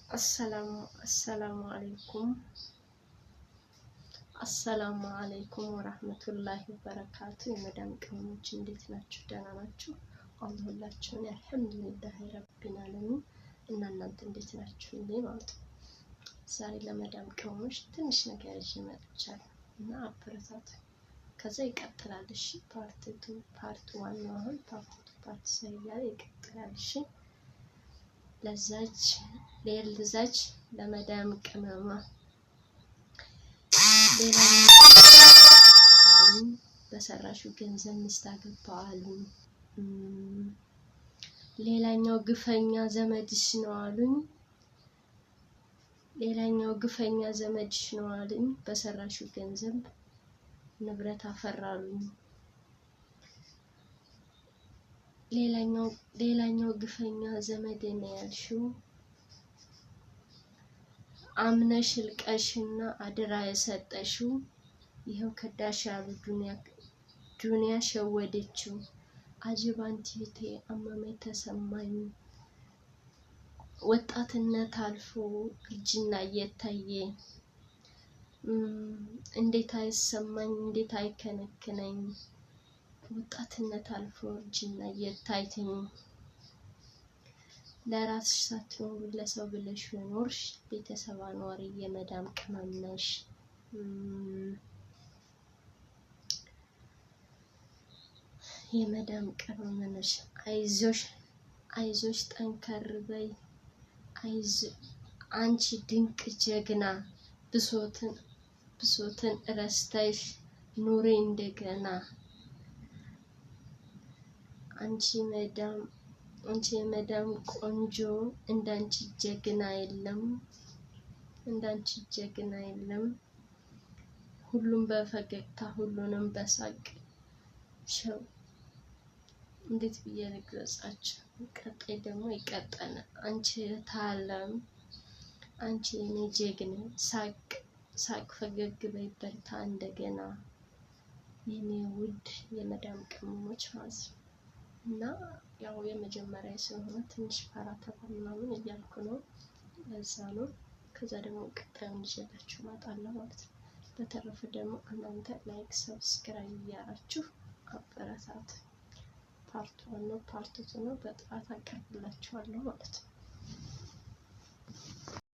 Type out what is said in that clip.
አሰላሙ አለይኩም፣ አሰላሙ አለይኩም ወራህመቱላሂ ወበረካቱ። የመዳም ቅመሞች እንዴት ናችሁ? ደህና ናችሁ? አላህ ሁላችሁን አልሐምዱሊላሂ ረቢል ዓለሚን። እና እናንተ እንዴት ናችሁ? እንዴ ማለት ነው። ዛሬ ለመዳም ቅመሞች ትንሽ ነገር ይዤ መጥቻለሁ እና አበረታቱ። ከዛ ይቀጥላል። እሺ part 2፣ part 1 ነው አሁን፣ part 2፣ part 3 እያለ ይቀጥላል። እሺ ለዛች ለዛች ለመዳም ቅመማ ሌላኛው በሰራሹ ገንዘብ ሚስት አገባ አሉኝ። ሌላኛው ግፈኛ ዘመድሽ ነው አሉኝ። ሌላኛው ግፈኛ ዘመድሽ ነው አሉኝ። በሰራሹ ገንዘብ ንብረት አፈራሉኝ። ሌላኛው ግፈኛ ዘመዴ ነው ያልሽው አምነሽ ልቀሽና አደራ የሰጠሽው ይኸው ከዳሽ ያሉ ዱንያ ሸወደችው። አጅብ አንቲቴ አመመኝ ተሰማኝ፣ ወጣትነት አልፎ እርጅና እየታየ እንዴት አይሰማኝ እንዴት አይከነክነኝ፣ ወጣትነት አልፎ እርጅና እየታየኝ። ለራስሽ ሳትኖሪ ለሰው ብለሽ ኖርሽ፣ ቤተሰብ አኗሪ የመዳም ቅመም ነሽ። የመዳም ቅመም ነሽ። አይዞሽ አይዞሽ ጠንከር በይ፣ አንቺ ድንቅ ጀግና፣ ብሶትን ብሶትን ረስተሽ ኑሪ እንደገና። አንቺ መዳም አንቺ የመዳም ቆንጆ፣ እንዳንቺ ጀግና የለም፣ እንዳንቺ ጀግና የለም። ሁሉም በፈገግታ ሁሉንም በሳቅ ሸው እንዴት ብዬ ልግለጻችሁ? ቀጣይ ደግሞ ይቀጠነ። አንቺ ታለም አንቺ የኔ ጀግና፣ ሳቅ ሳቅ ፈገግ በይ በርታ እንደገና የኔ ውድ የመዳም ቅመሞች ማለት ነው። እና ያው የመጀመሪያ ስለሆነ ትንሽ ፈራ ተባ ምናምን እያልኩ ነው። ለዛ ነው። ከዛ ደግሞ ቀጣዩን ይዤላችሁ እመጣለሁ ማለት ነው። በተረፈ ደግሞ እናንተ like፣ subscribe እያራችሁ አበረታት። Part 1 ነው፣ part 2 ነው፣ በጥራት አቀርብላችኋለሁ ማለት ነው።